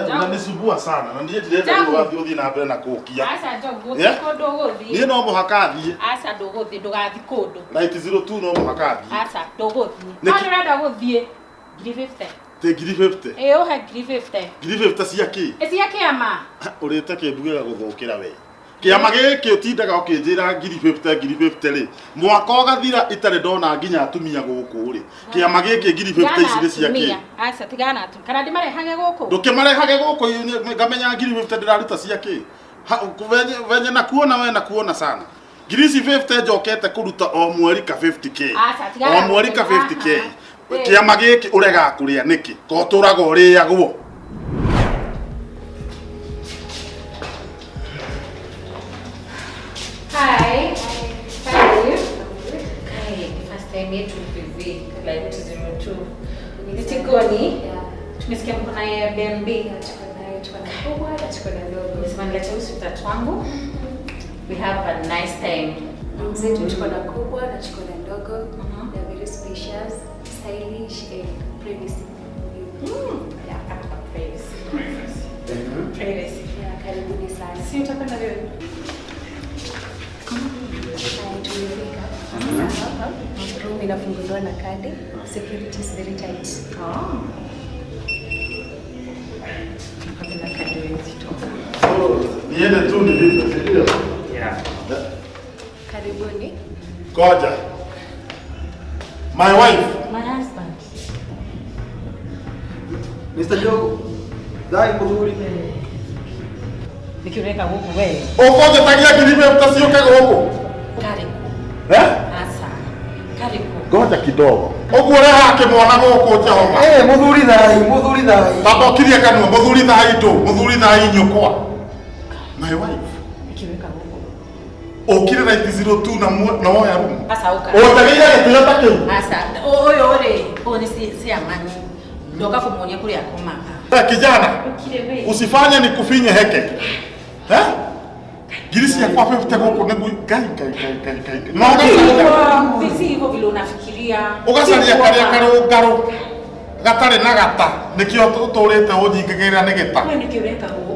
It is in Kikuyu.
Unanisumbua sana na ndiye ndirenda Jagu. rĩu ũgathiĩ ũthiĩ na mbere na kũũkia. Aca Njogu, gũtirĩ Yeah? kũndũ ũgũthiĩ. Niĩ no mũhaka thiĩ. Aca ndũgũthiĩ, ndũgathiĩ kũndũ. Right 02 no mũhaka thiĩ. Aca ndũgũthiĩ. Nĩkĩ? No ndĩrenda gũthiĩ. 1,050. Tĩ 1,050. Ĩĩ ũhe 1,050. 1,050 cia kĩ? Ĩ cia kĩama. Ũrĩte kĩmbu gĩgagũthũkĩra we. Kĩama gĩkĩ ũtindaga ũkĩnjĩra 1,050 1,050 rĩ. Mwaka ũgathira itarĩ ndona nginya atumia gũkũ rĩ. Kĩama gĩkĩ 1,050 ici nĩ cia kĩ? Aca tigana na atumia. Kana ndĩmarehage gũkũ? Ndũkĩmarehage gũkũ ngamenya 1,050 ndĩraruta cia kĩ? Venye na kuona we na kuona sana. Ngiri ici 50 njokete kũruta o mweri ka 50K. Aca, tigana O mweri ka na- 50K. Aha. Kĩama gĩkĩ ũregaga kũrĩa nĩkĩ? Ko ũtũraga ũrĩagwo. Hi. How are you? Hi. First time yetu PV like 202. Ni Tigoni. Tumesikia mko na Airbnb. Nimesema nilete huyu sweetheart wangu. We have a nice time. Room zetu tuko na kubwa na tuko na ndogo. They are very spacious, stylish and privacy. Yeah, hapa privacy. Privacy. Yeah, karibuni sana. Si utapenda wewe? Haya, tumefika. Sasa hapa room inafunguliwa na kadi. Security is very tight. Oh. Hakuna kadi huwezi toka. So, niende tu nilipe, si ndio? Yeah. Karibuni. Koja. My wife. My husband. Mr. Joe, dai muthuri. Nikiweka huku wewe. Ũkũnjĩtagia 1,050 ciũke gũkũ. Karibu. Eh? Asa. Karibu. Ngoja kidogo. Ũguo ũrehaga kĩmwana gũkũ Jehova. Eh, muthuri thai, muthuri thai. Baba ũkirie kanua, mũthuri thai ndũ, mũthuri thai nyũkwa. My wife. Nikiweka huku. Ũkire right 02 na na woya rumu. Asa uka. Ũnjagĩire gĩtĩo ta kĩu. Asa, ũyũ rĩ, ũyũ nĩ ciamani. Ndoka kũmuonia kũrĩa akomaga. Eh, kijana, Ũkire we. usifanye nikufinye heke. Eh? Ngiri ciakwa 50 gũkũ nĩguo ngai ngai ngai ngai ngai. No ũgacaria Si hivyo vile unafikiria. ũgacaria karĩa karũngarũ gatarĩ na gata nĩkĩo ũtũrĩte ũnyingagĩrĩra nĩ gĩta. Wewe nĩkĩ ũreka gũkũ?